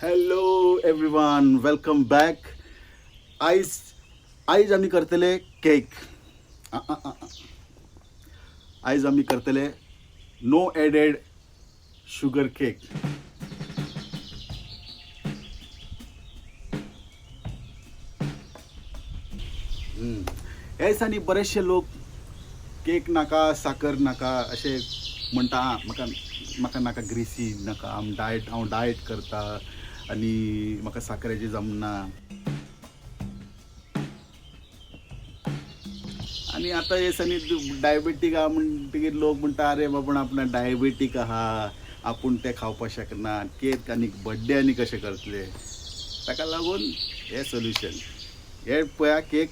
Hello everyone, welcome back. आयज आयज आमी करतले केक. आयज आमी करतले नो एडेड शुगर केक. ह्या दिसांनी बरेचशे लोक केक नाका, साकर नाका अशें म्हणटा. म्हाका म्हाका नाका, ग्रिसी नाका, आम डायट, हांव डायट करता आनी म्हाका साकरेचें जमना. आनी आतां हे दिसांनी डायबेटीक आहा म्हणटकीर लोक म्हणटा, अरे बाबा, आपणाक डायबेटीक आहा, आपूण तें खावपाक शकना, केक आनी बड्डे आनी कशें करतले? ताका लागून हें सोल्युशन हे पळया, केक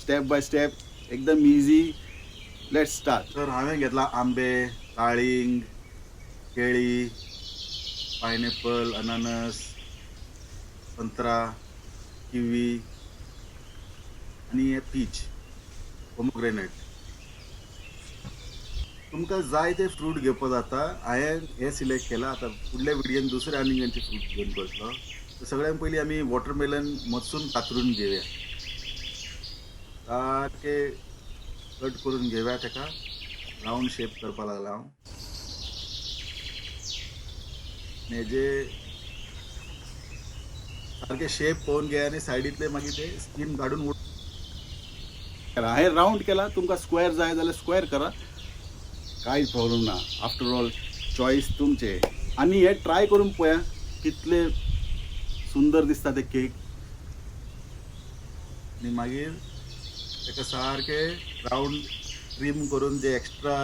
स्टेप बाय स्टेप, एकदम इजी. Let's start. तर हांवें घेतला आंबे, डाळींग, केळी, पायनएपल, अननस, संत्रा, किवी आनी हे पीच, पोमोग्रेनेट. तुमकां जाय ते फ्रूट घेवपाक जाता. हांवें हें सिलेक्ट केलां. आतां फुडल्या विडियोन दुसरे आनी खंयचे फ्रूट घेवन करतलो. तर सगळ्यान पयलीं आमी वॉटरमेलन मदसून कातरून घेवया. सारकें कट करून घेवया. ताका रावंड शेप करपाक लागला हांव. हेजे सारके शेप पळोवन घेया आनी सायडींतले मागीर ते स्कीन काडून. हांवें रावंड केला, तुमकां स्क्वेअर जाय जाल्यार स्क्वेअर करा, कांय प्रॉब्लम ना. आफ्टर ऑल चॉयस तुमचे. आनी हे ट्राय करून पळया कितले सुंदर दिसता ते केक. आनी मागीर ताका सारकें रावंड ट्रीम करून, जे एक्स्ट्रा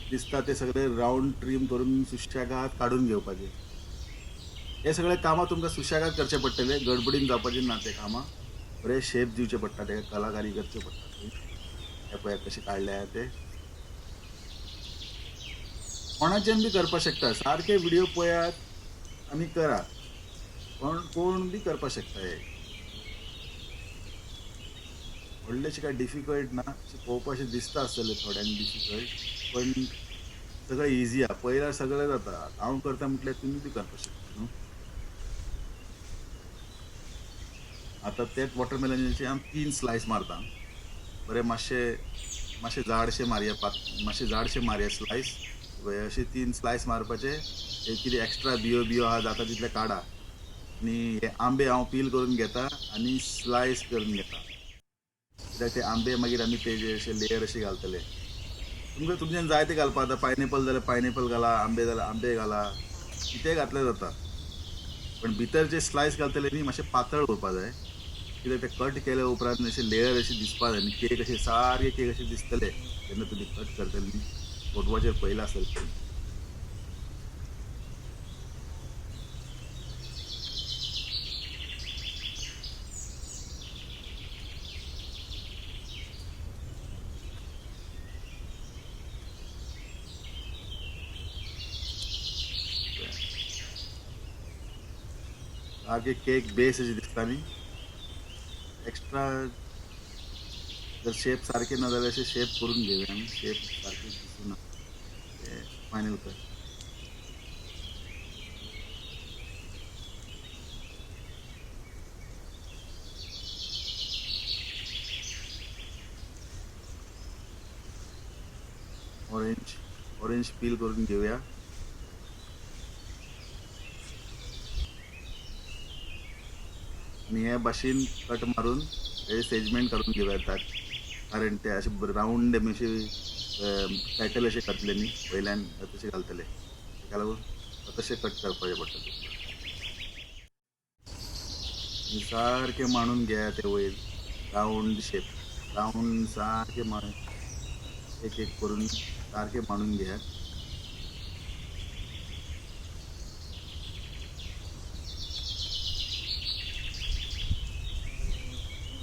दिसता ते सगळे रावंड ट्रीम करून सुशेगाद काडून घेवपाचे. हे सगळे कामां तुमकां सुशेगाद करचे पडटले, गडबडीन जावपाचें ना. ते कामां बरे शेप दिवचे पडटा, ताका कलाकारी करचे पडटा. हे पळयात कशें काडल्या ते. कोणाच्यान बी करपाक शकता. सारके व्हिडिओ पळयात आनी करा. कोण कोण बी करपाक शकता. हे व्हडलेशें कांय डिफिकल्ट ना. अशें पळोवपाक अशें दिसता आसतलें थोड्यांक डिफिकल्ट, पण सगळें इजी आहा. पळयल्यार सगळें जाता. हांव करता म्हटल्यार तुमी बी करपाक शकता न्हू. आतां तेच वॉटरमेलनाचे हांव 3 स्लायस मारता. बरें मातशें मातशें जाडशें मारया, मातशें जाडशें मारया स्लायस. अशे 3 स्लायस मारपाचे. हे कितें एक्स्ट्रा बियो बियो आहा, जाता तितले काडा. आनी हे आंबे हांव पील करून घेता आनी स्लायस करून घेता, कित्याक ते आंबे मागीर आमी तेजे अशे लेयर अशे घालतले. तुमकां तुमच्यान जाय ते घालपा. आतां पायनएपल जाल्यार पायनएपल घाला, आंबे जाल्यार आंबे घाला, कितेंय घातल्यार जाता. पण भितर जे स्लायस घालतले न्ही, मातशें पातळ उरपा जाय, कित्याक ते कट केल्या उपरांत अशे लेयर अशे दिसपा जाय न्ही. केक अशे सारके केक अशे दिसतले जेन्ना तुमी कट करतले न्ही. फोटवाचेर पळयलां आसतलें तुमी. सारके केक बेस अशें दिसता न्ही. एक्स्ट्रा जर शेप सारके ना जाल्यार अशें शेप करून घेवया आमी. शेप सारके दिसूना ते फायनल कर. ऑरेंज, ऑरेंज पील करून घेवया. आनी हे भाशेन कट मारून हे सेजमेंट काडून घेवया येतात, कारण ते अशे रावंड अशे पॅटल अशे घातले न्ही वयल्यान, तशे घालतले. ताका लागून तशें कट करपाचें पडटा तुमकां. सारकें मांडून घेया ते वयर, रावंड शेप, रावंड सारकें मांडून, एक एक करून सारकें मांडून घेयात.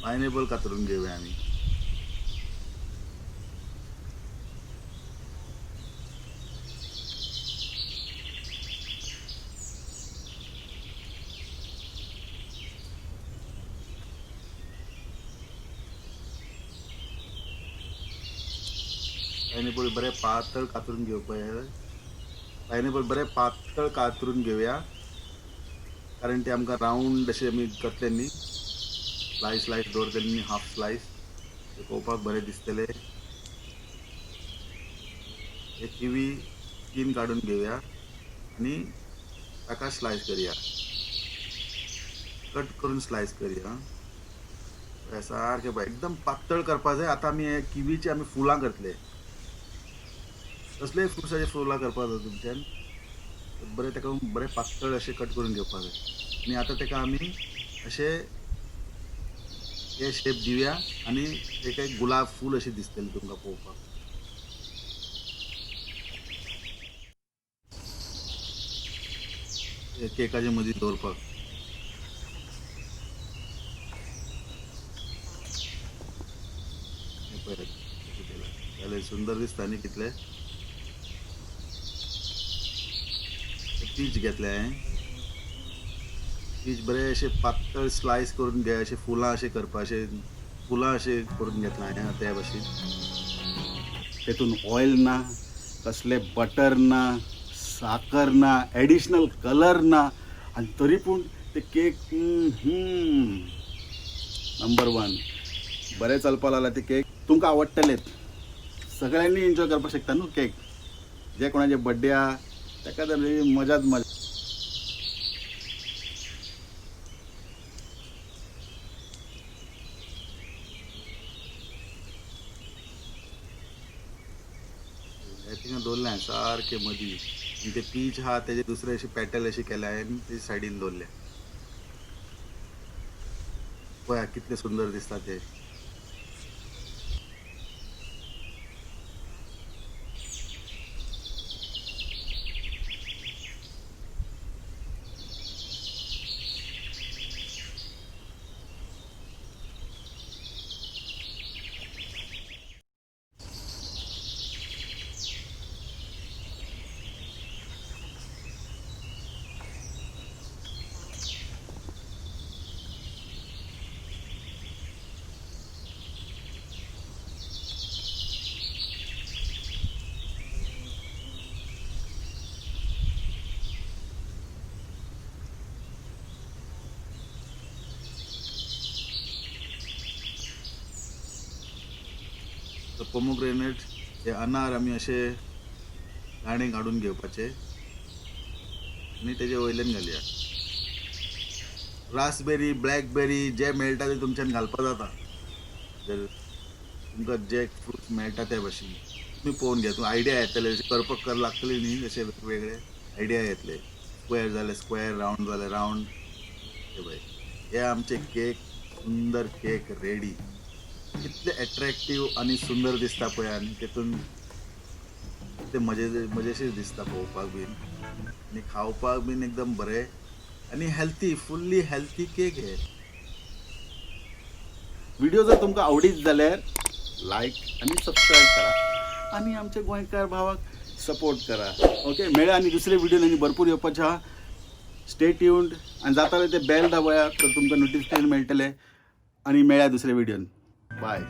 पायनएपल कातरून घेवया आमी. पायनएपल बरें पातळ कातरून घेवपाक जाय. पायनएपल बरें पातळ कातरून घेवया. कारण ते आमकां रावंड अशें आमी करतले न्ही, स्लायस स्लायस दवरतले न्ही, हाफ स्लायस, ते पळोवपाक बरें दिसतले. हे किवी स्कीन काडून घेवया आनी ताका स्लायस करया, कट करून स्लायस करया. सारकें पळय, एकदम पातळ करपाक जाय. आतां आमी हे किवीची आमी फुलां करतले. कसलेय फ्रुट्साचे फुलां करपाक जाय तुमच्यान, बरें ताका बरें पातळ अशें कट करून घेवपाक जाय. आनी आतां ताका आमी अशें हे शेप दिवया आनी एक एक गुलाब फूल अशें दिसतलें तुमकां पळोवपाक. केकाचे मदीं दवरपाक. हें पळयात कशें केलां जाल्यार सुंदर दिसता न्ही कितलें. पीच घेतलें हांवें, पीच बरें अशें पातळ स्लायस करून घे, अशें फुलां अशें करपा, अशें फुलां अशें करून घेतलां हांवें त्या भाशेन. तेतून ऑयल ना, कसलें बटर ना, साकर ना, एडिशनल कलर ना, आनी तरी पूण ते केक नंबर 1 बरें चलपाक लागला. ते केक तुमकां आवडटलेच, सगळ्यांनी एन्जॉय करपाक शकता न्हू केक. जे कोणाचे बड्डे आहा ताका तर मजाच मजा. हे थिंगा दवरलें हांवें सारकें मदीं, आनी ते पीच आहा तेजे दुसरे अशे पेटल अशें केले हांवें, ते सायडीन दवरले. पळया कितले सुंदर दिसता ते. पोमोग्रेनेट हे अनार आमी अशे दाणे काडून घेवपाचे आनी तेजे वयल्यान घालया. रासबेरी, ब्लॅकबेरी जे मेळटा ते तुमच्यान घालपा जाता, जर तुमकां जे फ्रूट्स मेळटा ते भाशेन तुमी पळोवन घेया. तुमकां आयडिया येतले, अशें करपाक कर लागतले न्ही, अशे वेगवेगळे आयडिया येतले. स्क्वेर जाले स्क्वेर, रावंड जाले रावंड. हे पळय, हे आमचे केक, सुंदर केक रेडी. कितले एट्रॅक्टीव आनी सुंदर दिसता पळय, आनी तेतून ते मजेशीर दिसता पळोवपाक बीन आनी खावपाक बीन एकदम बरें आनी हेल्थी, फुल्ली हेल्थी केक हे. व्हिडिओ जर तुमकां आवडीत जाल्यार लायक आनी सबस्क्रायब करा आनी आमच्या गोंयकार भावाक सपोर्ट करा. ओके, मेळ्या आनी दुसरे व्हिडिओ आनी भरपूर येवपाचे आहा. स्टे ट्यून्ड आनी जाता ते बेल दाबया तर तुमकां नोटिफिकेशन मेळटलें. आनी मेळ्या दुसरे व्हिडियोन. बाय.